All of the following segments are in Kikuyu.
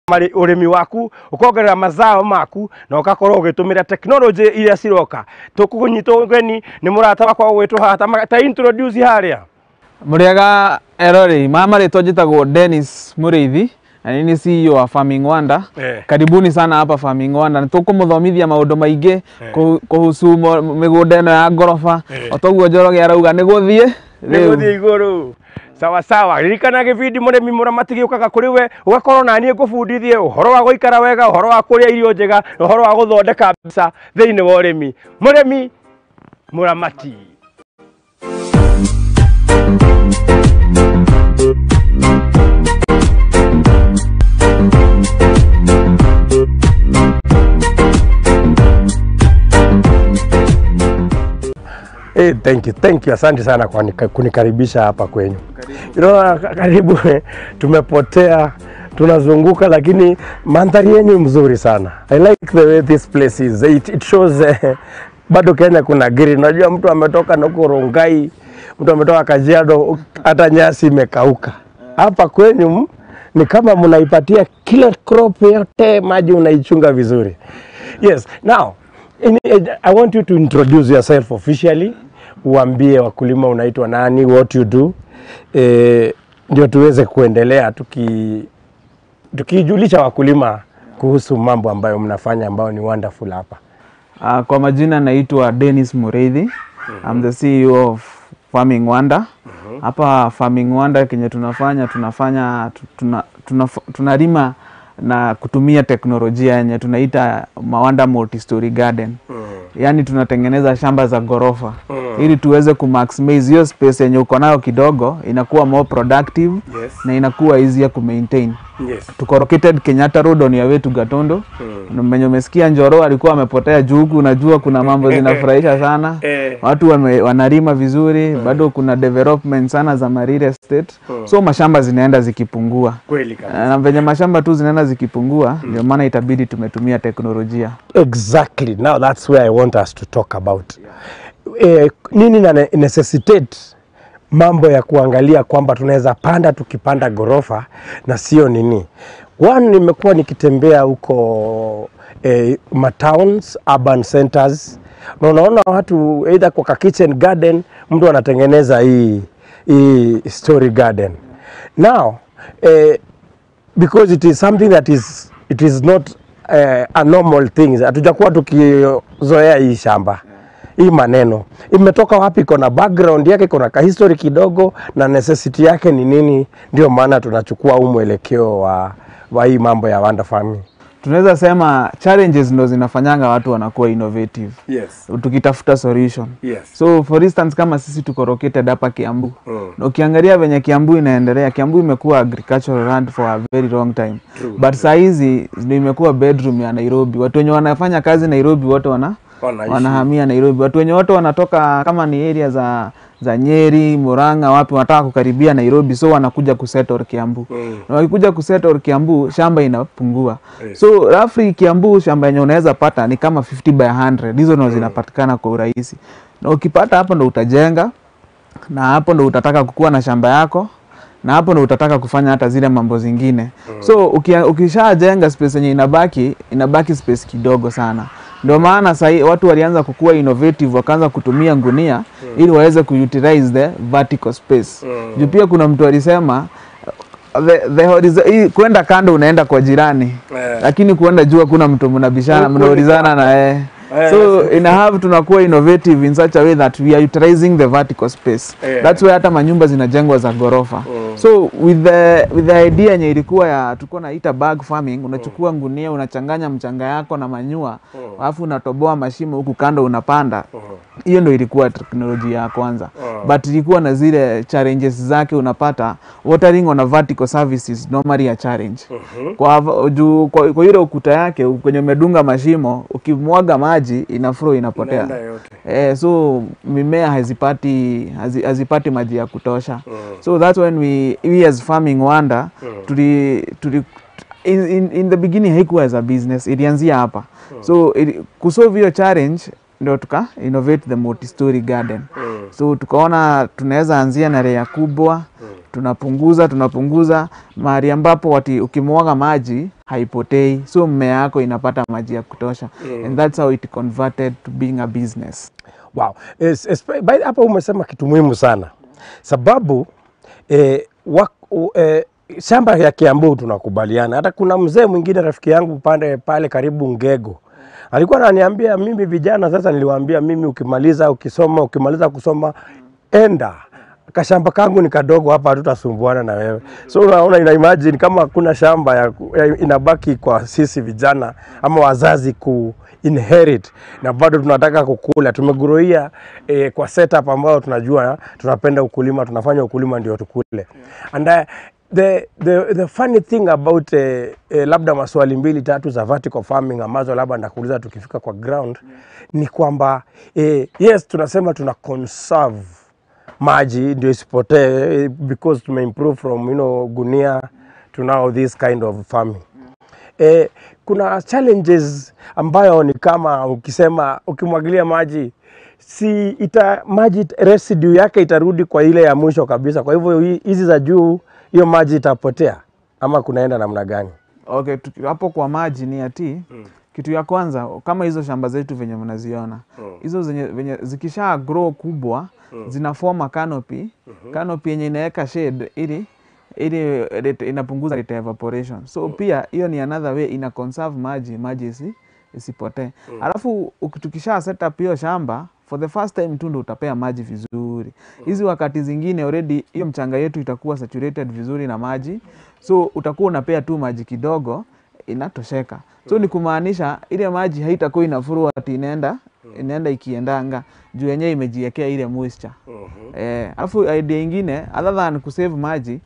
Ũrĩmi waku, ũkongerera mazao maku na ũgakorwo ũgĩtũmĩra technology iria ciroka. Tũkũnyitwo ũgeni nĩ mũrata wakwa ũgwĩtwo haha, ta introduce harĩa. Mũrĩega eroreri, ma marĩtwa njĩtagwo Dennis Mũrĩithi na nĩ CEO wa Farming Wonder. Karibuni sana hapa Farming Wonder. Nĩtũkũmũthomithia maũndũ maingĩ kuhusu mĩgũnda ĩno ya ngoroba. O toguo Njoroge arauga nĩ gũthiĩ nĩ gũthiĩ igũrũ. Sawa sawa, ririkana gĩbindi Mũrĩmi Mũramati gĩũkaga kũrĩ we, ũgakorwo na niĩ ngũbundithie ũhoro wa gũikara wega, ũhoro wa kũrĩa irio njega, na ũhoro wa gũthondeka mbeca thĩinĩ wa ũrĩmi. Mũrĩmi Mũramati. Hey, thank you, thank you. Asante sana kwa kunikaribisha hapa kwenyu. You know, karibu tumepotea, tunazunguka, lakini mandhari yenu mzuri sana. I like the way this place is. It shows bado Kenya kuna green. Unajua mtu ametoka na huko Rongai, mtu ametoka Kajiado, hata nyasi imekauka. Hapa kwenyu ni kama mnaipatia kila crop yote maji, unaichunga vizuri. Yes, now I want you to introduce yourself officially. Uambie wakulima unaitwa nani, what you do, ndio tuweze kuendelea tukijulisha wakulima kuhusu mambo ambayo mnafanya ambayo ni wonderful hapa. Kwa majina naitwa Dennis Mureithi. I'm the CEO of Farming Wonder. Hapa Farming Wonder kenye tunafanya tunalima na kutumia teknolojia yenye tunaita Mawanda Multi-Story Garden. Yaani tunatengeneza shamba za gorofa ili tuweze kumaximize hiyo space yenye uko nayo kidogo, inakuwa more productive. Na inakuwa easier ku maintain. Tuko located Kenyatta Road on your way to Gatondo. Mwenye umesikia Njoro alikuwa amepotea juu huku, unajua kuna mambo zinafurahisha sana. Watu wanalima vizuri, bado kuna development sana za real estate. So mashamba zinaenda zikipungua. Kweli kabisa. Na venye mashamba tu zinaenda zikipungua, ndio maana itabidi tumetumia teknolojia. Exactly. Now that's where I want us to talk about. Nini na necessitate mambo ya kuangalia kwamba tunaweza panda tukipanda gorofa na sio nini. One, nimekuwa nikitembea huko matowns, urban centers, na unaona watu either kwa kitchen garden mtu anatengeneza hii story garden. Now because it is something that is, it is not a normal thing. Hatujakuwa tukizoea hii shamba. Hii maneno imetoka wapi? Kuna background yake, kuna ka history kidogo na necessity yake ni nini? Ndio maana tunachukua huu mwelekeo wa hii mambo ya Wonder Farming. Tunaweza sema challenges ndo zinafanyanga watu wanakuwa innovative. Tukitafuta solution. So for instance kama sisi tuko located hapa Kiambu. Na ukiangalia venye Kiambu inaendelea, Kiambu imekuwa agricultural land for a very long time. But saa hizi ndio imekuwa bedroom ya Nairobi. Watu wenye wanafanya kazi Nairobi wote wanahamia Nairobi. Watu wenye wote wanatoka kama ni area za Nyeri, Murang'a, wapi wanataka kukaribia Nairobi, so wanakuja kusettle Kiambu. Na wakikuja kusettle Kiambu, shamba inapungua. So roughly Kiambu shamba yenye unaweza pata ni kama 50 by 100. Hizo ndo zinapatikana kwa urahisi. Na ukipata hapo ndo utajenga, na hapo ndo utataka kukua na shamba yako, na hapo ndo utataka kufanya hata zile mambo zingine. So ukishajenga space yenye inabaki space kidogo sana. Ndio maana sasa watu walianza kukua innovative, wakaanza kutumia ngunia ili waweze kuutilize the vertical space. Juu pia kuna mtu alisema the kwenda kando unaenda kwa jirani, lakini kuenda juu kuna mtu mnabishana, mnaulizana na yeye. So in a have tunakuwa innovative in such a way that we are utilizing the vertical space. That's why hata manyumba zinajengwa za gorofa. So with the idea yenye ilikuwa ya tulikuwa naita bag farming, unachukua ngunia, unachanganya mchanga yako na manyua, alafu unatoboa mashimo huku kando unapanda. Hiyo ndio ilikuwa teknolojia ya kwanza. But ilikuwa na zile challenges zake. Unapata watering on a vertical services normally a challenge. Kwa ile ukuta yake kwenye umedunga mashimo, ukimwaga maji ina flow inapotea. So mimea hazipati maji ya kutosha. So that's when we as Farming Wonder in the beginning haikuwa as a business, ilianzia hapa. So kusolve hiyo challenge ndio tuka innovate the multi-story garden. So tukaona tunaweza anzia na area kubwa, Tunapunguza mahali ambapo wati ukimwaga maji haipotei, so mmea yako inapata maji ya kutosha. And that's how it converted to being a business. Wow. Hapa umesema kitu muhimu sana. Sababu shamba ya Kiambu tunakubaliana. Hata kuna mzee mwingine rafiki yangu pande pale karibu Ngego. Alikuwa ananiambia mimi vijana sasa, niliwaambia mimi ukimaliza ukisoma, ukimaliza kusoma enda. Kashamba kangu ni kadogo hapa, hatutasumbuana na wewe. So unaona, ina imagine kama kuna shamba ya inabaki kwa sisi vijana ama wazazi ku inherit, na bado tunataka kukula. Tumegroia kwa setup ambayo tunajua tunapenda ukulima, tunafanya ukulima ndio tukule. And the funny thing about labda maswali mbili tatu za vertical farming ambazo labda ndakuuliza tukifika kwa ground, ni kwamba yes, tunasema tuna conserve maji ndio isipotee because tume improve from, you know, gunia to now this kind of farming. Kuna challenges ambayo ni kama ukisema ukimwagilia maji si ita maji residue yake itarudi kwa ile ya mwisho kabisa. Kwa hivyo hizi za juu hiyo maji itapotea ama kunaenda namna gani? Okay, hapo kwa maji ni ati kitu ya kwanza kama hizo shamba zetu venye mnaziona, hizo venye zikisha grow kubwa zinaform canopy, canopy yenye inaweka shade ili inapunguza rate evaporation. So pia hiyo ni another way ina conserve maji isipotee. Alafu tukisha set up hiyo shamba for the first time tu ndo utapea maji vizuri. Hizi wakati zingine already hiyo mchanga yetu itakuwa saturated vizuri na maji. So utakuwa unapea tu maji kidogo inatosheka. So ni kumaanisha ile maji haitakuwa inafuru ati inaenda ikiendanga juu yenyewe imejiwekea ile moisture. Alafu idea nyingine other than kusave maji,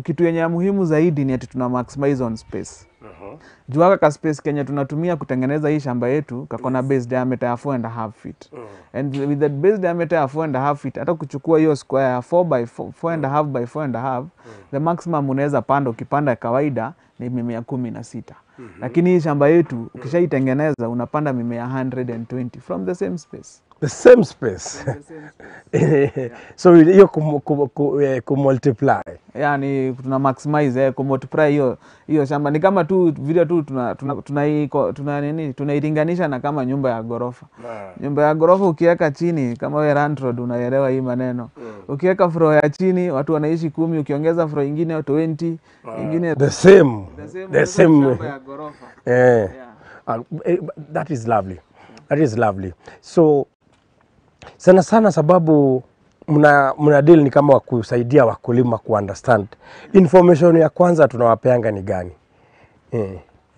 kitu yenye muhimu zaidi ni ati tuna maximize on space. Juu haka ka space Kenya tunatumia kutengeneza hii shamba yetu kako na base diameter ya 4.5 feet. And with that base diameter ya 4.5 feet, hata kuchukua hiyo square ya 4 by 4, 4.5 by 4.5, the maximum unaweza panda ukipanda kawaida ni mimea 16. Lakini hii shamba yetu ukishaitengeneza unapanda mimea 120 from the same space. The same space. So hiyo kumultiply. Yani tuna maximize kumultiply hiyo shamba. Ni kama tu vile tu tunailinganisha na kama nyumba ya ghorofa. Nyumba ya ghorofa ukiweka chini kama wewe landlord unaelewa hii maneno. Ukiweka floor ya chini watu wanaishi 10, ukiongeza floor nyingine 20, nyingine the same nyumba ya ghorofa. That is lovely. That is lovely. So sana sana sababu mna deal ni kama kusaidia wakulima ku understand. Information ya kwanza tunawapeanga ni gani?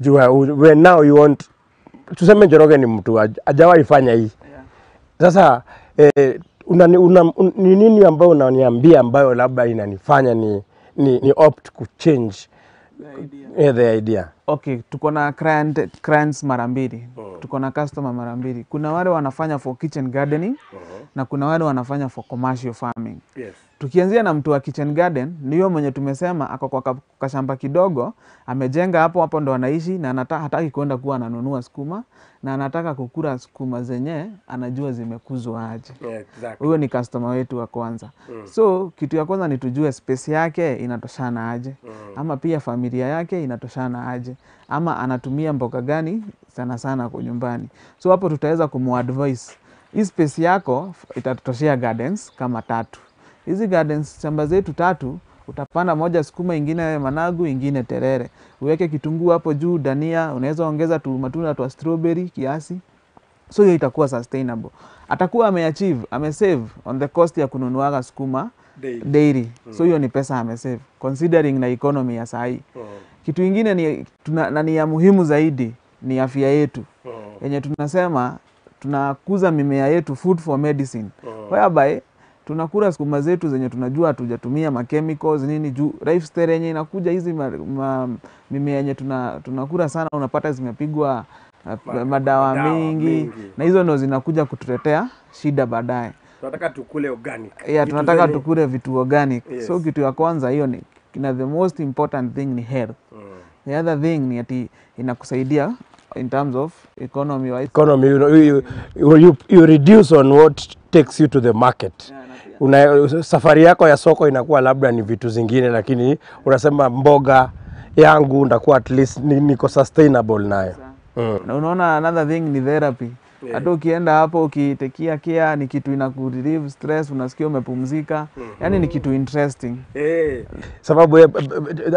Jua when now you want, tuseme Njoroge ni mtu hajawahi fanya hii. Sasa ni nini ambayo unaniambia ambayo labda inanifanya ni opt ku change the idea? Okay, tuko na clients mara mbili. Tuko na customer mara mbili. Kuna wale wanafanya for kitchen gardening na kuna wale wanafanya for commercial farming. Yes. Tukianzia na mtu wa kitchen garden, ni yule mwenye tumesema ako kwa kashamba kidogo, amejenga hapo hapo ndo anaishi na hataki kwenda kuwa ananunua sukuma na anataka kukula sukuma zenye anajua zimekuzwa aje. Yeah, exactly. Huyo ni customer wetu wa kwanza. So kitu ya kwanza ni tujue space yake inatoshana aje, ama pia familia yake inatoshana aje, ama anatumia mboga gani sana sana kwa nyumbani. So hapo tutaweza kumuadvise hii space yako itatoshea gardens kama 3. Hizi gardens shamba zetu 3 utapanda moja sukuma, ingine managu, ingine terere. Uweke kitunguu hapo juu, dania, unaweza ongeza tu matunda tu strawberry kiasi. So hiyo itakuwa sustainable. Atakuwa ameachieve, amesave on the cost ya kununuaga sukuma daily. So hiyo ni pesa amesave considering na economy ya sahi. Kitu ingine ni na ni ya muhimu zaidi ni afya yetu. Yenye tunasema tunakuza mimea yetu food for medicine. Whereby tunakula sukuma zetu zenye tunajua hatujatumia ma chemicals nini, juu lifestyle yenye inakuja hizi mimea yenye tunakula sana unapata zimepigwa madawa mingi, na hizo ndo zinakuja kutuletea shida baadaye. Tunataka tukule organic. Yeah, tunataka tukule vitu organic. Yes. So kitu ya kwanza hiyo ni na the most important thing ni health. The other thing ni ati inakusaidia in terms of economy wise. Economy, you know, you reduce on what takes you to the market. Safari yako ya soko inakuwa labda ni vitu zingine, lakini unasema mboga yangu ndakuwa at least niko sustainable nayo. Na unaona another thing ni therapy. Hata ukienda hapo ukitekia care ni kitu inakurelieve stress, unasikia umepumzika. Yani ni kitu interesting. Sababu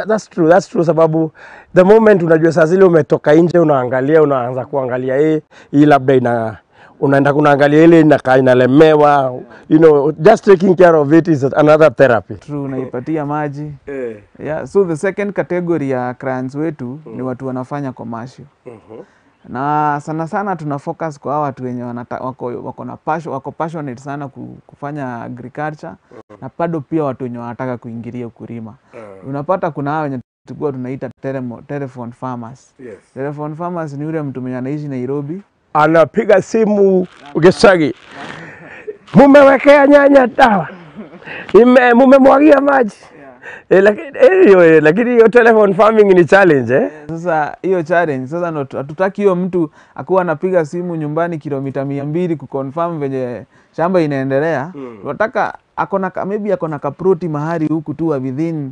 that's true, that's true, sababu the moment unajua saa zile umetoka nje unaangalia, unaanza kuangalia hii labda ina unaenda kunaangalia ile inakaa inalemewa, you know, just taking care of it is another therapy. True, unaipatia maji. Yeah, so the second category ya clients wetu ni watu wanafanya commercial. Na sana sana tuna focus kwa watu wenye wako na passion, wako passionate sana kufanya agriculture, na bado pia watu wenye wanataka kuingilia ukulima. Unapata kuna hao wenye tulikuwa tunaita telephone farmers. Telephone farmers ni yule mtu mwenye anaishi Nairobi, anapiga simu Gicagi, mumewekea nyanya dawa, mumemwagia maji. Lakini hiyo telephone farming ni challenge. Sasa hiyo challenge sasa ndo hatutaki hiyo mtu akuwa anapiga simu nyumbani kilomita 200 kuconfirm venye shamba inaendelea. Tunataka akona maybe akona kaproti mahali huku tu within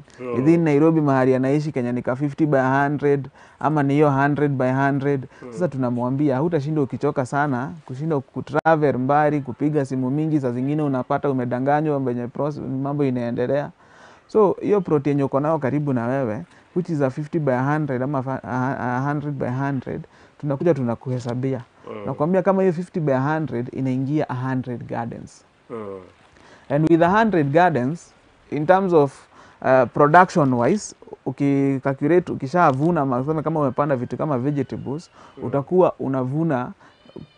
Nairobi mahali anaishi Kenya ni ka 50 by 100 ama ni hiyo 100 by 100. Sasa tunamwambia hutashinda ukichoka sana kushinda kutravel mbali kupiga simu mingi, saa zingine unapata umedanganywa venye mambo inaendelea. So hiyo plot yenye uko nayo karibu na wewe, which is a 50 by 100 ama 100 by 100, tunakuja tunakuhesabia. Nakwambia kama hiyo 50 by 100 inaingia 100 gardens. And with 100 gardens, in terms of production wise, ukicalculate ukishavuna, kama umepanda vitu kama vegetables, utakuwa unavuna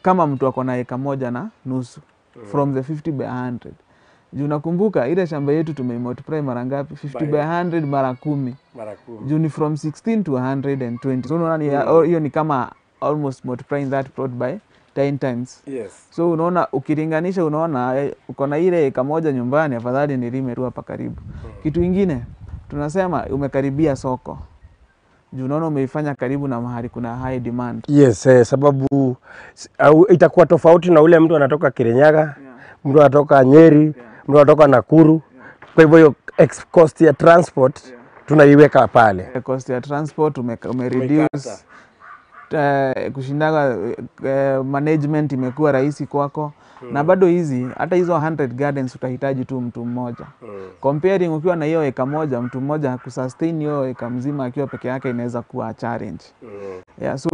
kama mtu ako na eka 1.5 from the 50 by 100. Juu nakumbuka ile shamba yetu tumeimultiply mara ngapi? 50 by 100 mara 10. Mara 10. Juu ni from 16 to 120. So unaona hiyo ni kama almost multiplying that plot by 10 times. Yes. So unaona ukilinganisha, unaona uko na ile eka 1 nyumbani, afadhali nilime tu hapa karibu. Kitu kingine tunasema umekaribia soko. Juu unaona umeifanya karibu na mahali kuna high demand. Yes, sababu itakuwa tofauti na ule mtu anatoka Kirinyaga, mtu anatoka Nyeri, mtu anatoka Nakuru. Kwa hivyo hiyo cost ya transport tunaiweka pale. Cost ya transport ume reduce. Kushindaga management imekuwa rahisi kwako. Na bado hizi hata hizo 100 gardens utahitaji tu mtu mmoja. Comparing ukiwa na hiyo eka 1, mtu mmoja kusustain hiyo eka mzima akiwa peke yake inaweza kuwa challenge. Yeah, so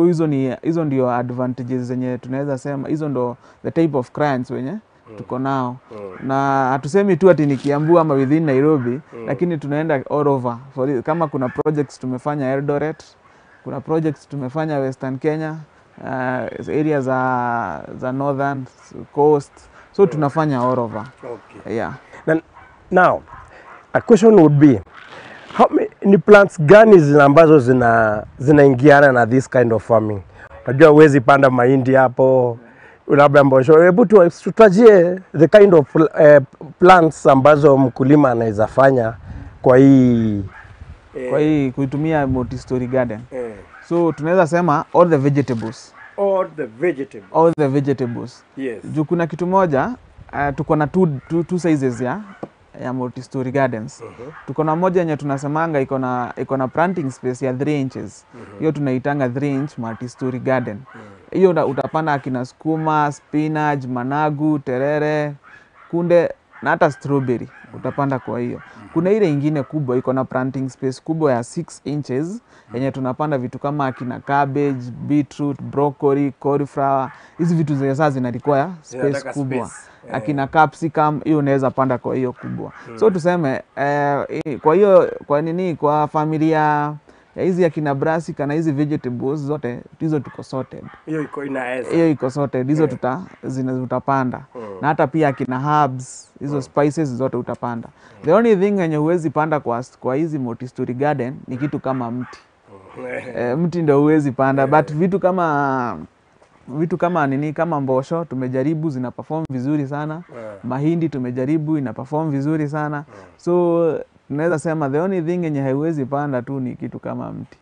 hizo ndio advantages zenye tunaweza sema, hizo ndo the type of clients wenye tuko nao. Na hatusemi tu ati ni Kiambu ama within Nairobi, lakini tunaenda all over. Kama kuna projects tumefanya Eldoret, kuna projects tumefanya Western Kenya, area za Northern Coast. So tunafanya all over. Okay. Yeah. Now, a question would be, how many ni plants gani ambazo zinaingiana na this kind of farming? Unajua huwezi panda mahindi hapo, labda mbosho. Hebu tutajie the kind of plants ambazo mkulima anaweza fanya kwa hii kwa hii kuitumia multi-story garden. So tunaweza sema all the vegetables. All the vegetables. All the vegetables. Yes. Juu kuna kitu moja, tuko na two sizes ya multi-story gardens. Tuko na moja yenye tunasemanga iko na planting space ya 3 inches. Hiyo tunaitanga 3 inch multi-story garden. Hiyo utapanda akina sukuma, spinach, managu, terere, kunde na hata strawberry utapanda kwa hiyo. Kuna ile ingine kubwa iko na planting space kubwa ya 6 inches yenye tunapanda vitu kama akina cabbage, beetroot, broccoli, cauliflower. Hizi vitu zenye sasa zina require space Zinataka kubwa. space. Akina capsicum hiyo unaweza panda kwa hiyo kubwa. So tuseme kwa hiyo kwa nini kwa familia ya hizi akina brassica na hizi vegetables zote hizo tuko sorted. Hiyo iko inaweza. Hiyo iko sorted, hizo utapanda. Na hata pia akina herbs, hizo spices zote utapanda. The only thing yenye huwezi panda kwa hizi multi-story garden ni kitu kama mti. Mti ndio huwezi panda, but vitu kama nini, kama mbosho tumejaribu zina perform vizuri sana. Mahindi tumejaribu ina perform vizuri sana. So tunaweza sema the only thing yenye haiwezi panda tu ni kitu kama mti.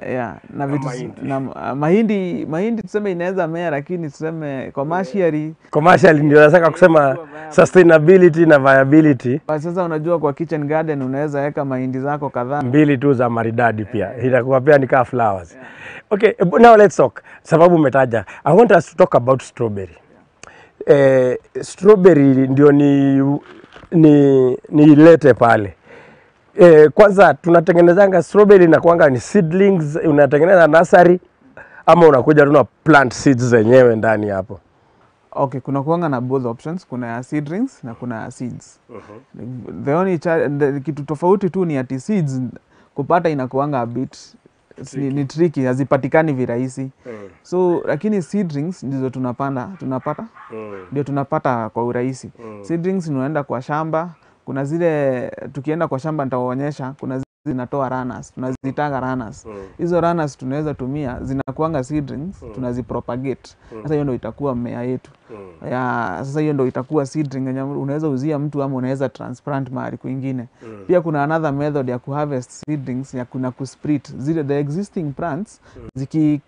Yeah, na vitu na mahindi tuseme inaweza mea, lakini tuseme commercially ndio nataka kusema sustainability na viability. Kwa sasa unajua kwa kitchen garden unaweza weka mahindi zako kadhaa mbili tu za maridadi pia. Itakuwa pia ni kama flowers. Okay, now let's talk. Sababu umetaja, I want us to talk about strawberry. Strawberry ndio ni ilete pale. Kwanza tunatengenezanga strawberry na kuanga ni seedlings, unatengeneza nursery ama unakuja tuna plant seeds zenyewe ndani hapo. Okay, kuna kuanga na both options, kuna ya seedlings na kuna ya seeds. The only kitu tofauti tu ni ati seeds kupata inakuanga a bit ni tricky, hazipatikani virahisi. So lakini seedlings ndizo tunapata ndio tunapata kwa urahisi. Seedlings unaenda kwa shamba, kuna zile tukienda kwa shamba nitawaonyesha, kuna zile zinatoa runners, tunazitanga runners. Hizo runners tunaweza tumia, zinakuanga seedlings, tunazipropagate. Sasa hiyo ndio itakuwa mmea yetu. Ya sasa hiyo ndio itakuwa seedling yenye unaweza uzia mtu ama unaweza transplant mahali kwingine. Pia kuna another method ya kuharvest seedlings ya kuna kusplit zile the existing plants, ziki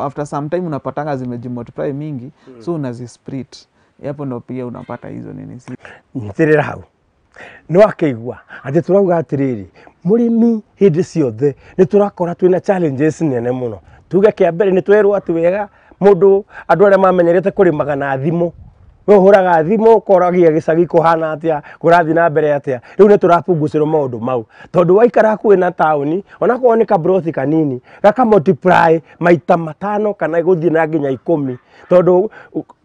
after some time unapatanga zimejimultiply mingi, so unazisplit. Hapo ndio pia unapata hizo nini. Nyitirira hau. No akeigua ati turauga atiriri murimi hindi ciothe ni turakora twina challenges nene muno. Tuge kia mbere ni twerwo ati wega mundu andu aria mamenyerete kurimaga na thimu, we uhuraga thimu ukoragia gicagi kuhana atia kurathi na mbere atia. Riu ni turapungucirwo maundu mau tondu waikara hakuhi na tauni onakorwo ni kabrothi kanini gaka multiply maita matano kana guthie na nginya 10 tondu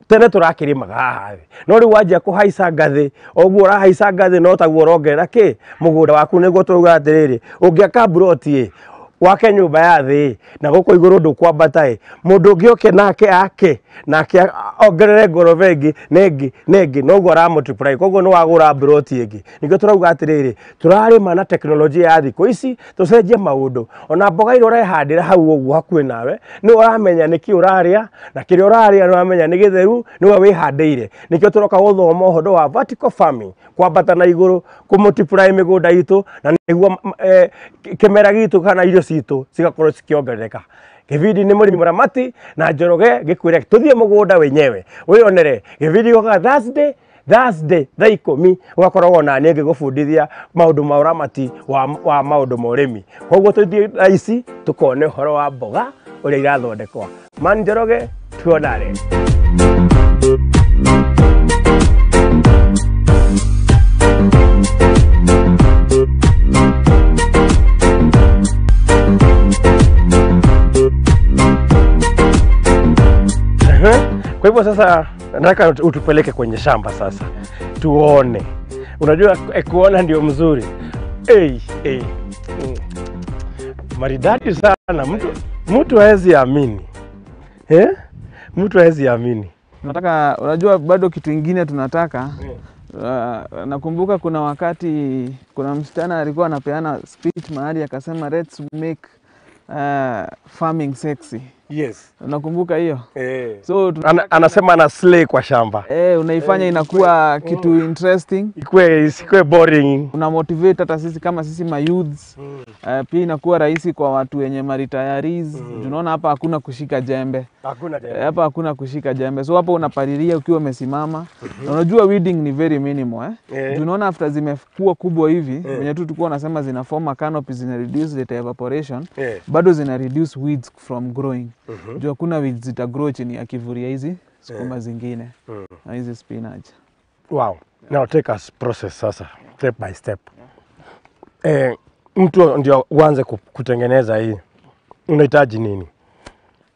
tene turakirimaga haha thi. No riu wanjia kuhaica ngathi oguo urahaica ngathi no taguo urongerera ki mugunda waku. Niguo turauga atiriri ungiaka broti wake nyumba ya thi na guku iguru ndukwambata mundu ungi oke nake ake nake ongerere ngoroba ingi nengi nengi noguo ara multiply, koguo ni wagura broti ingi. Niguo turauga atiriri turarima na teknolojia ya thiku ici tucenjie maundu. Ona mboga iria urehandira hau uguo hakuhi nawe ni uramenya niki uraria na kiria uraria ni uramenya ni githeru niwe wihandiire. Nikio turoka guthoma uhondo wa vertical farming, kwambata na iguru ku multiply migunda itu na niguo kimera gitu kana irio citu cigakorwo cikiongerereka. Gibindi ni murimi Muramati na Njoroge gikwire tuthie mugunda wenyewe wionere. Gibindi goka Thursday thaa 10 ugakoragwo na niĩ ngĩgũbundithia maũndũ ma ũramati wa maũndũ ma ũrĩmi. Koguo tũthiĩ thaa ici tukone ũhoro wa mboga ũrĩa irathondekwo. Man Njoroge, tuonane. Kwa hivyo sasa nataka utupeleke kwenye shamba sasa tuone. Unajua kuona ndio mzuri. Maridadi sana, mtu hawezi amini. Mtu hawezi amini. Nataka, unajua bado kitu kingine tunataka. Nakumbuka kuna wakati kuna msichana alikuwa anapeana speech mahali akasema let's make farming sexy. Yes. Unakumbuka hiyo? So anasema ana slay kwa shamba. Unaifanya inakuwa kitu interesting. Isikuwe boring. Una motivate hata sisi kama sisi ma youths. Pia inakuwa rahisi kwa watu wenye retirees. Tunaona hapa hakuna kushika jembe. Hakuna jembe. Hapa hakuna kushika jembe. So hapa unapalilia ukiwa umesimama. Na unajua weeding ni very minimal. Tunaona after zimekuwa kubwa hivi, wenye tu tulikuwa tunasema zina form a canopy, zina reduce the evaporation. Bado zina reduce weeds from growing. Juu hakuna weeds zita grow chini ya kivuli ya hizi sukuma zingine na hizi spinach. Wow. Now take us process sasa step by step. Mtu ndio uanze kutengeneza hii unahitaji nini?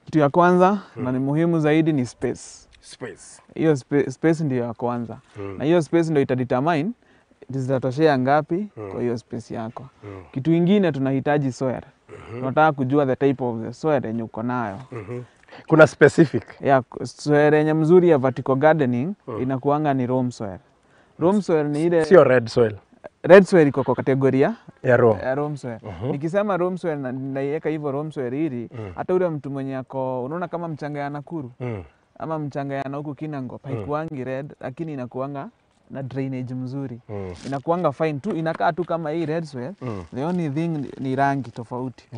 Kitu ya kwanza na ni muhimu zaidi ni space. Space. Hiyo space ndio ya kwanza. Na hiyo space ndio itadetermine zitatoshea ngapi kwa hiyo space yako. Kitu kingine tunahitaji soil. Tunataka kujua the type of the soil yenye uko nayo. Kuna specific? Yeah, soil yenye mzuri ya vertical gardening inakuanga ni loam soil. Loam soil ni ile, sio red soil. Red soil iko kwa kategoria ya loam soil. Nikisema loam soil na naiweka hivyo loam soil ili hata ule mtu mwenye ako unaona kama mchanga ya Nakuru ama mchanga ya huku Kinangop haikuangi red, lakini inakuanga na drainage mzuri. Inakuanga fine tu, inakaa tu kama hii red soil. The only thing ni rangi tofauti.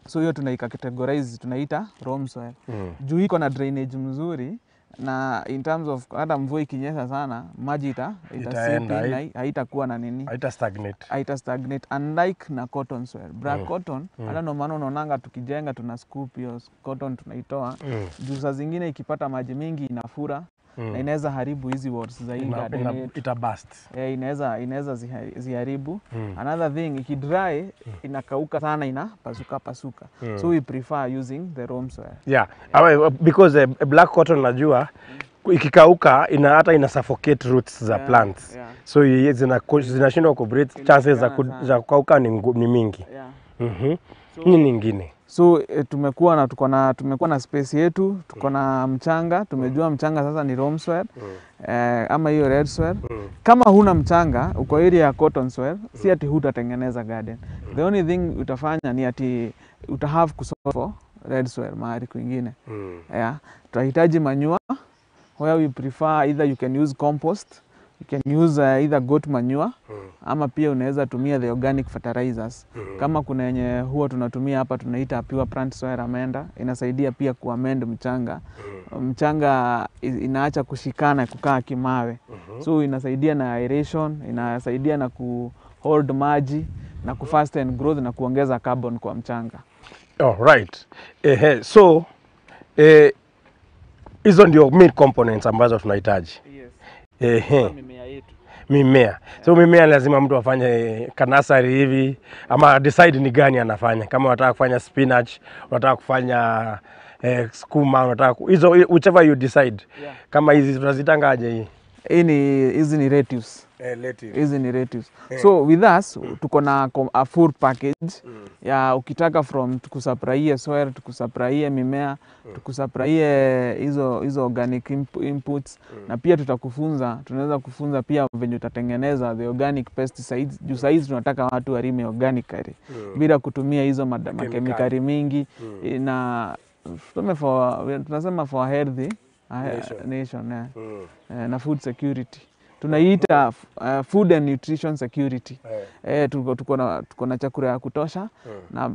So hiyo tunaikategorize, tunaita loam soil. Juu iko na drainage mzuri, na in terms of hata mvua ikinyesha sana, maji ita Itaenda, seep in, haitakuwa na nini, haita stagnate. Haita stagnate, unlike na cotton soil. Black cotton, hata ndo maana unaonanga tukijenga tuna scoop hiyo cotton, tunaitoa, juu saa zingine ikipata maji mingi inafura na inaweza haribu hizi walls za hii garden yetu. Ita burst. Eh, inaweza ziharibu. Another thing, ikidry inakauka sana, inapasuka pasuka. So we prefer using the loam soil. Yeah. Because black cotton, najua ikikauka hata ina suffocate roots za plants. So zinashindwa ku breathe, chances Inashikana sana. Za kukauka ni mingi. Nini nyingine? So tumekuwa na tuko na tumekuwa na space yetu, tuko na mchanga, tumejua mchanga sasa ni loam soil ama hiyo red soil. Kama huna mchanga, uko area ya cotton soil, si ati hutatengeneza garden. The only thing utafanya ni ati uta have kusolve for red soil mahali kwingine. Yeah. Tutahitaji manure, where we prefer either you can use compost, you can use either goat manure, ama pia unaweza tumia the organic fertilizers. Kama kuna yenye huwa tunatumia hapa, tunaita Pure Plant Soil Amender, inasaidia pia kuamend mchanga. Mchanga inaacha kushikana, kukaa kimawe. So inasaidia na aeration, inasaidia na ku hold maji na ku fasten growth na kuongeza carbon kwa mchanga. Oh, right. Ehe, so hizo ndio main components ambazo tunahitaji. Yes. Mimea yetu. Mimea. So mimea lazima mtu afanye kanursery hivi ama decide ni gani anafanya. Kama unataka kufanya spinach, unataka kufanya sukuma, unataka hizo, whichever you decide. Kama hizi tunazitangaje hii? Hizi ni lettuce. Lettuce. Hizi ni lettuce. So with us tuko na a full package ya ukitaka, from tukusupplyie soil, tukusupplyie mimea, tukusupplyie hizo organic inputs, na pia tutakufunza, tunaweza kufunza pia venye utatengeneza the organic pesticides, juu saizi tunataka watu walime organically bila kutumia hizo makemikali mingi, na tuseme tunasema for a healthy Nation. Nation, yeah. Na food security, tunaiita food and nutrition security. Tuko na chakula ya kutosha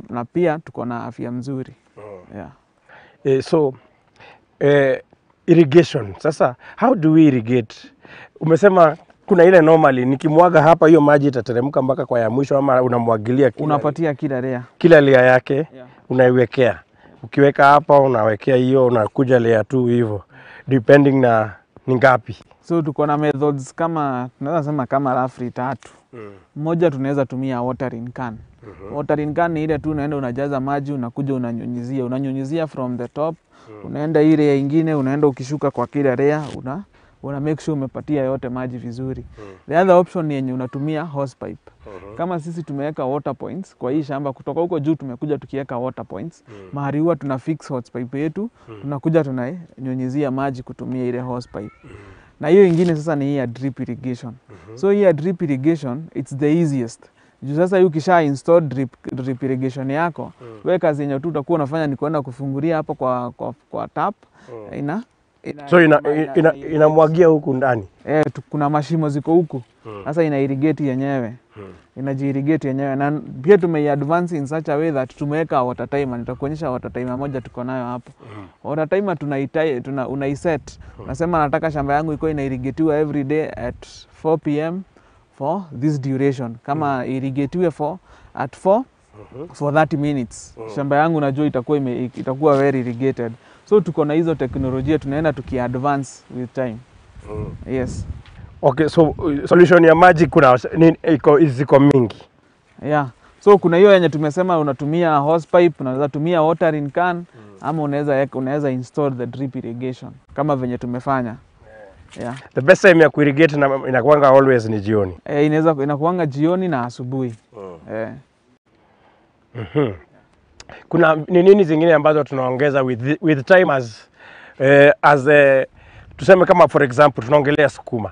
na pia tuko na afya mzuri, yeah. So irrigation sasa, how do we irrigate? Umesema kuna ile normally nikimwaga hapa, hiyo maji itateremka mpaka kwa ya mwisho, ama unamwagilia kila, Unapatia kila layer. Kila layer yake? Yeah. Unaiwekea, ukiweka hapa unawekea hiyo, unakuja layer tu hivyo, depending na ni ngapi. So tuko na methods kama, tunaweza sema kama roughly tatu. Moja, tunaweza tumia watering can. Watering can ni ile tu unaenda unajaza maji, unakuja unanyunyizia, unanyunyizia from the top, unaenda ile ingine, unaenda ukishuka kwa kila layer, una make sure umepatia yote maji vizuri. The other option ni yenye unatumia hose pipe. Kama sisi tumeweka water points kwa hii shamba, kutoka huko juu tumekuja tukiweka water points. Mahali huwa tuna fix hose pipe yetu, tunakuja tunanyunyizia maji kutumia ile hose pipe. Na hiyo ingine sasa ni hii ya drip irrigation. So hii ya drip irrigation, it's the easiest. Juu sasa hii ukisha install drip irrigation yako, we kazi yenye tu utakuwa unafanya ni kuenda kufungulia hapo kwa tap, ina So inamwagia huku ndani. Eh, kuna mashimo ziko huku, sasa ina irrigate yenyewe, inajiirrigate yenyewe. Na pia tumeiadvance in such a way that tumeweka water timer. Nitakuonyesha water timer moja tuko nayo hapo. Water timer unaiset, unasema nataka shamba yangu iko inairrigatiwa every day at 4 p.m. for this duration, kama irrigatiwe for at 4 for 30 minutes, shamba yangu najua itakuwa very irrigated. So tuko na hizo teknolojia, tunaenda tukiadvance with time, yes. Okay, so solution ya maji kuna ziko mingi. Yeah. So kuna hiyo yenye tumesema unatumia hose pipe, unaweza tumia watering can, ama unaweza install the drip irrigation kama venye tumefanya. Yeah. The best time ya kuirrigate inakuanga always ni jioni. Eh, inaweza inakuanga jioni na asubuhi. Eh. Kuna ni nini zingine ambazo tunaongeza with time as tuseme kama for example tunaongelea sukuma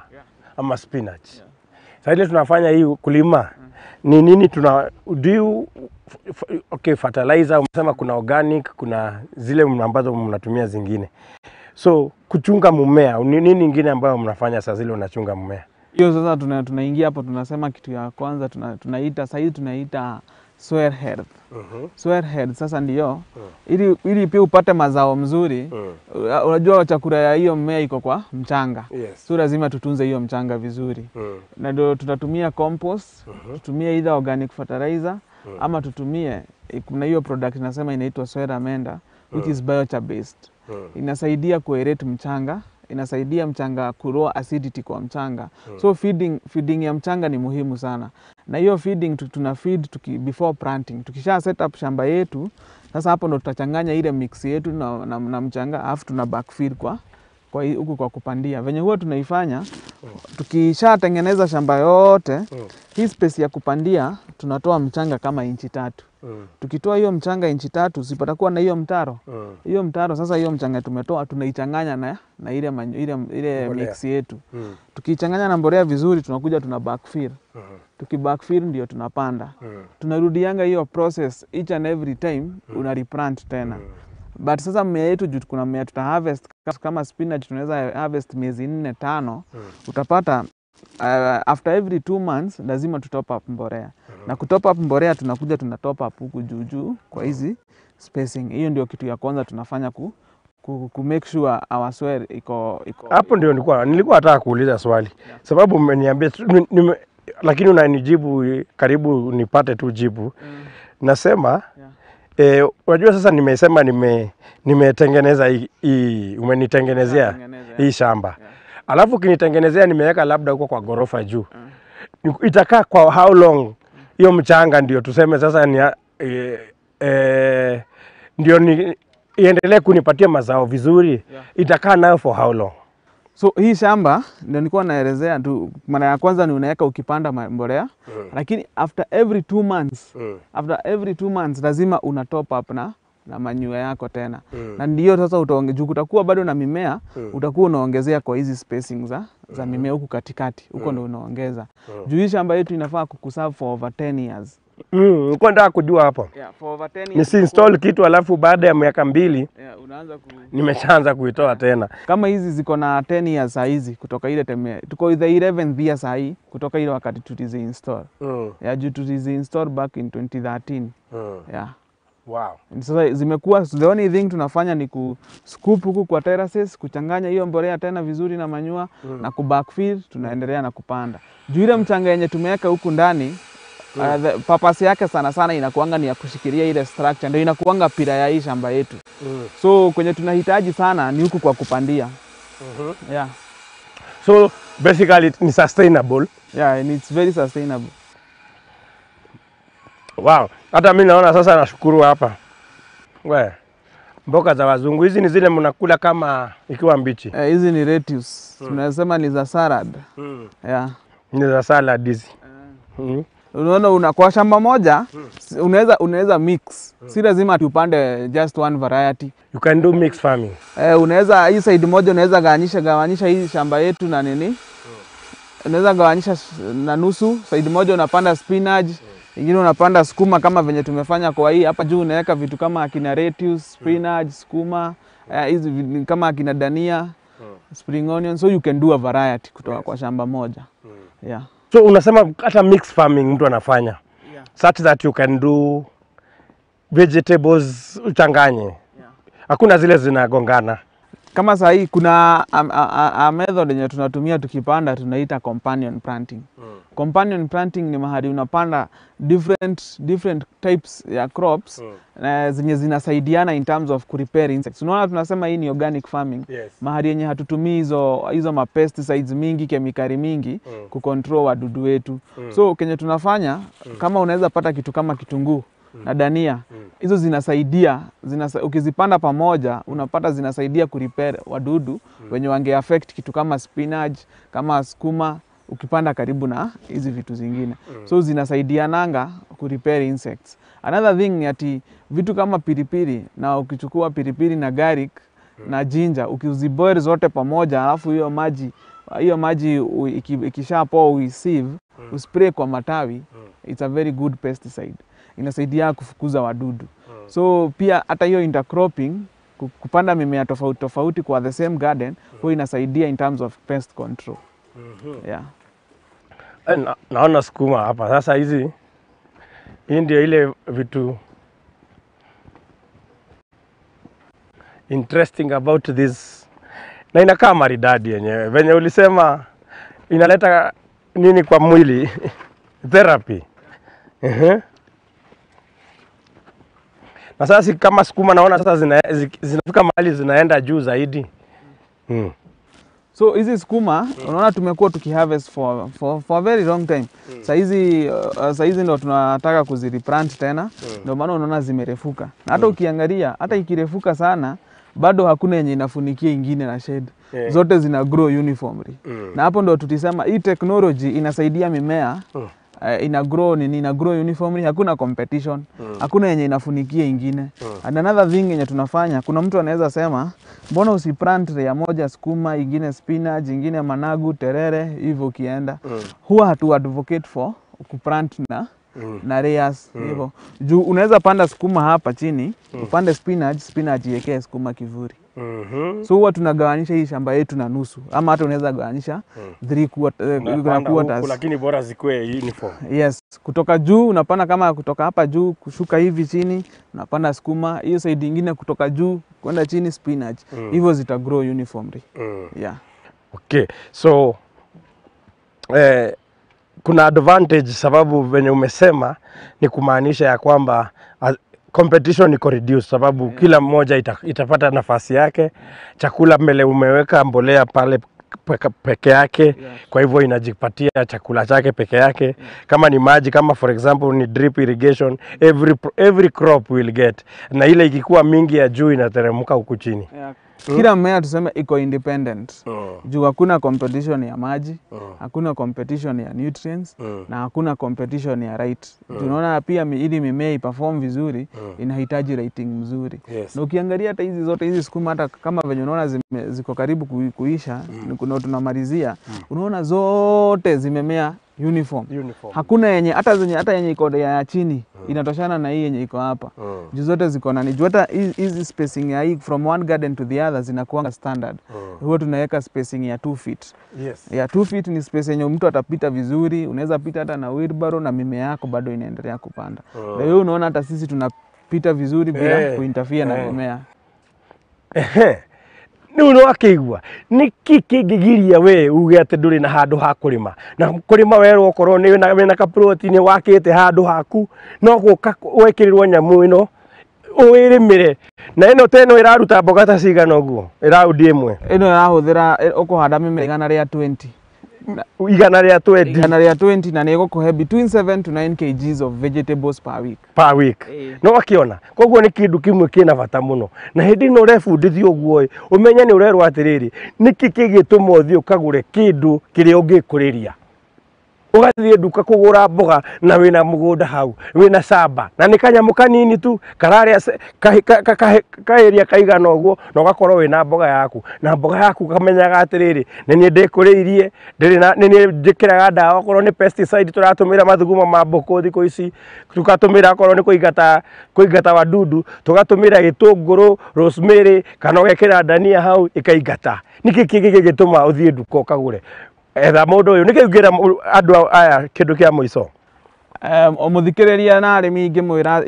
ama spinach. Sasa ile tunafanya hii kulima, ni nini tuna do you okay, fertilizer umesema kuna organic, kuna zile ambazo mnatumia zingine. So kuchunga mmea, ni nini ingine ambayo mnafanya saa zile unachunga mmea? Hiyo sasa tunaingia hapo, tunasema kitu ya kwanza tunaita sasa tunaita soil health. Soil health sasa ndio ili pia upate mazao mzuri. Unajua chakula ya hiyo mmea iko kwa mchanga. So lazima tutunze hiyo mchanga vizuri. Na ndio tutatumia compost, tutumie either organic fertilizer ama tutumie kuna hiyo product nasema inaitwa soil amender, which is biochar based. Inasaidia kuaerate mchanga, inasaidia mchanga kuroa acidity kwa mchanga. So feeding ya mchanga ni muhimu sana. Na hiyo feeding tuna feed before planting. Tukisha set up shamba yetu, sasa hapo ndo tutachanganya ile mix yetu na mchanga, alafu tuna backfill kwa huku kwa kupandia. Venye huwa tunaifanya, tukishatengeneza shamba yote, hii space ya kupandia tunatoa mchanga kama inchi 3. Tukitoa hiyo mchanga inchi 3, sipatakuwa na hiyo mtaro. Hiyo mtaro sasa, hiyo mchanga tumetoa tunaichanganya na ile mix yetu. Tukichanganya na mbolea vizuri, tunakuja tuna backfill. Tukibackfill ndio tunapanda. Tunarudianga hiyo process each and every time, una replant tena. But sasa mmea yetu juu kuna mmea tuta harvest kama spinach tunaweza harvest miezi 4 5, utapata after every 2 months lazima tu top up mbolea. Na kutop up mbolea tunakuja tuna top up huku juu juu kwa hizi spacing. Hiyo ndio kitu ya kwanza tunafanya ku make sure our soil iko hapo. Ndio nilikuwa nataka kuuliza swali. Sababu umeniambia lakini unanijibu karibu nipate tu jibu. Nasema unajua sasa nimesema nimetengeneza hii, umenitengenezea hii shamba. Alafu kinitengenezea nimeweka labda huko kwa gorofa juu. Itakaa kwa how long hiyo mchanga ndio tuseme sasa ni ndio ni iendelee kunipatia mazao vizuri? Itakaa nayo for how long? So hii shamba ndio nilikuwa naelezea tu, mara ya kwanza ni unaweka ukipanda mbolea, lakini after every 2 months, after every 2 months lazima una top up na manure yako tena. Na ndio sasa utaongeza, utakuwa bado na mimea, utakuwa unaongezea kwa hizi spacing za mimea huku katikati, huko ndio unaongeza. Juu hii shamba yetu inafaa kukuserve for over 10 years. Nilikuwa nataka kujua hapo. Yeah, for over 10 years. Nisi install kitu alafu baada ya miaka 2 nimeshaanza kuitoa tena. Kama hizi ziko na 10 years saa hizi kutoka ile time, tuko the 11th year saa hii kutoka ile wakati tulizi install. Yeah, juu tulizi install back in 2013. Yeah. Wow. Sasa zimekuwa, the only thing tunafanya ni ku scoop huku kwa terraces, kuchanganya hiyo mbolea tena vizuri na manure na ku backfill, tunaendelea na kupanda. Juu ile mchanga yenye tumeweka huku ndani, purpose yake sana sana inakuanga ni ya kushikilia ile structure, ndio inakuanga pila ya hii shamba yetu. So kwenye tunahitaji sana ni huku kwa kupandia. Yeah. So basically ni sustainable. Yeah, and it's very sustainable. Wow, hata mimi naona sasa nashukuru hapa. We, mboga za wazungu hizi ni zile mnakula kama ikiwa mbichi. Hizi ni lettuce. Tunasema ni za salad. Yeah. Ni za salad hizi. Unaona kwa shamba moja unaweza mix. Si lazima tupande just one variety. You can do mix farming. Unaweza hii side moja unaweza gawanyisha hii shamba yetu na nini? Unaweza gawanyisha na nusu, side moja unapanda spinach, ingine unapanda sukuma kama venye tumefanya kwa hii. Hapa juu unaweka vitu kama akina lettuce, spinach, sukuma, hizi kama akina dania, spring onion, so you can do a variety kutoka kwa shamba moja. Yeah. So unasema hata mix farming mtu anafanya. Such that you can do vegetables uchanganye. Hakuna zile zinagongana. Kama saa hii kuna a method yenye tunatumia tukipanda, tunaita companion planting. Companion planting ni mahali unapanda different types ya crops zenye zinasaidiana in terms of kurepair insects. Unaona tunasema hii ni organic farming. Mahali yenye hatutumii hizo ma pesticides mingi, kemikali mingi kucontrol wadudu wetu. So kenye tunafanya kama unaweza pata kitu kama kitunguu na dania, hizo zinasaidia, ukizipanda pamoja unapata zinasaidia kurepair wadudu wenye wange affect kitu kama spinach, kama sukuma ukipanda karibu na hizi vitu zingine. So zinasaidiananga kurepair insects. Another thing ni ati vitu kama pilipili, na ukichukua pilipili na garlic na ginger ukiziboil zote pamoja, alafu hiyo maji ikishapoa uisieve, uspray kwa matawi, it's a very good pesticide. Inasaidia kufukuza wadudu. So pia hata hiyo intercropping, kupanda mimea tofauti tofauti kwa the same garden, huwa inasaidia in terms of pest control. Yeah. Naona sukuma hapa. Sasa hizi hii ndio ile vitu interesting about this, na inakaa maridadi yenyewe venye ulisema inaleta nini kwa mwili therapy. Na sasa kama sukuma naona sasa zinafika mahali zinaenda juu zaidi. So hizi sukuma unaona tumekuwa tukiharvest for a very long time. Saizi ndo tunataka kuzireplant tena. Ndio maana unaona zimerefuka. Na hata ukiangalia hata ikirefuka sana bado hakuna yenye inafunikia ingine na shade. Zote zina grow uniformly. Na hapo ndo tutisema hii technology inasaidia mimea ina grow nini, ina grow uniformly, hakuna competition, hakuna yenye inafunikia ingine. And another thing yenye tunafanya, kuna mtu anaweza sema mbona usiplant ya moja sukuma, ingine spinach, ingine managu, terere, hivyo ukienda. Huwa hatu advocate for kuplant na layers hivyo. Juu unaweza panda sukuma hapa chini, upande spinach iwekee sukuma kivuli. So huwa tunagawanisha hii shamba yetu na nusu, ama hata unaweza gawanisha 3 quarters, lakini bora zikuwe uniform. Yes, kutoka juu unapanda kama kutoka hapa juu kushuka hivi chini unapanda sukuma, hiyo side nyingine kutoka juu kwenda chini spinach. Hivyo zita grow uniformly. Yeah. Okay. So kuna advantage sababu venye umesema ni kumaanisha ya kwamba competition iko reduced sababu kila mmoja itapata nafasi yake. Chakula mbele umeweka mbolea pale peke yake, kwa hivyo inajipatia chakula chake peke yake. Kama ni maji, kama for example ni drip irrigation, every crop will get, na ile ikikuwa mingi ya juu inateremka huku chini. Kila mmea tuseme iko independent. Juu hakuna competition ya maji, hakuna competition ya nutrients, na hakuna competition ya light. Tunaona pia ili mimea iperform vizuri, inahitaji lighting mzuri. Na ukiangalia hata hizi zote hizi sukuma, hata kama venye unaona ziko karibu kuisha, kuna tunamalizia, unaona zote zimemea uniform. Hakuna yenye hata zenye hata yenye iko ya chini inatoshana na hii yenye iko hapa. Juu zote ziko na ni juu hata hizi spacing ya hii from one garden to the other zinakuwa standard. Huwa tunaweka spacing ya 2 feet. Yes. Ya 2 feet ni space yenye mtu atapita vizuri, unaweza pita hata na wheelbarrow na mimea yako bado inaendelea kupanda. Na hiyo unaona hata sisi tunapita vizuri bila kuinterfere na mimea. Ni wakigwa niki kingigiria we uge ati nduri na handu ha kurima, na kurima werwo okorwo ni wina kaploti ni wakite handu haku no guka wekirirwo nyamu ino uwirimire na ino teno iraruta mboga ta cigana uguo iraundi imwe ino irahuthira ukuhanda mimea igana ria 20 igana ria 20 igana ria 20 na nigukuhe between 7 to 9 kgs of vegetables per week per week. No akiona koguo ni kindu kimwe kina bata muno, na hindi no urebundithio uguo umenye ni urerwo atiriri niki kigituma uthii ukagure kindu kiria ungikuriria, ugathie nduka kugura mboga na wina mugunda hau wina shamba na ni kanyamu kanini tu kararia kaeria kaigana uguo na ugakorwo wina mboga yaku, na mboga yaku kamenyaga atiriri ni nie ndikuriirie ndiri na ni nie njikiraga ndawa okorwo ni pesticide turatumira mathuguma ma mbuku thiku ici tukatumira okorwo ni kuingata wadudu tugatumira gitunguru rosemary kana ugekira dania hau ikaingata. Niki kigituma uthie nduka ukagure etha mundu uyu niki ngira andu aya kindu kia muico? Muthikiriria na arimi ingimwira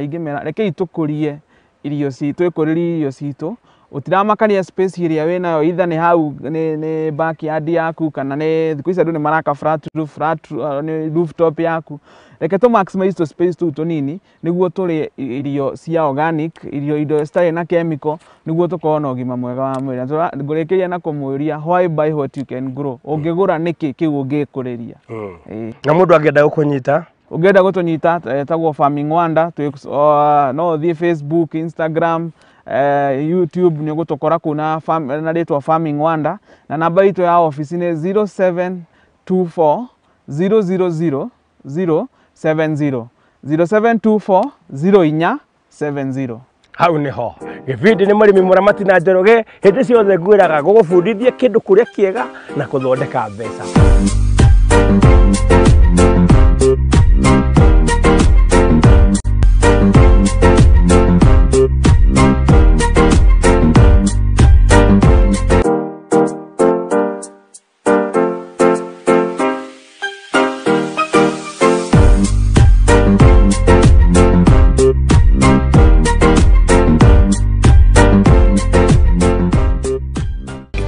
ingimera rekei tukurie irio citu, twikuririe irio citu, utiramakania space iria winayo either ni hau ni backyard yaku kana ni thiku ici andu ni maraka flat roof, ni rooftop yaku. Reke tu maximize to space tu tunini niguo turie irio cia organic, irio indo citarĩ na chemical niguo tukorwo na ũgima mwega wa mwĩrĩ. Ngũrĩkĩria na kũmũria why buy what you can grow, ũngĩgũra nĩkĩ kĩu ũngĩkũrĩria. Na mũndũ angĩenda gũkũnyita, ũngĩenda gũtũnyita etagwo Farming Wonder, no ũthiĩ Facebook, Instagram, YouTube nĩ ũgũtũkora kũu na rĩtwa Farming Wonder, na namba itũ ya ofici nĩ 0724 000 070 0724 04 70. Hau niho gĩbindi nĩ Mũrĩmi Mũramati na Njoroge, hĩndĩ ciothe ngwĩraga gũgũbundithia kĩndũ kũrĩa kĩega na gũthondeka mbeca.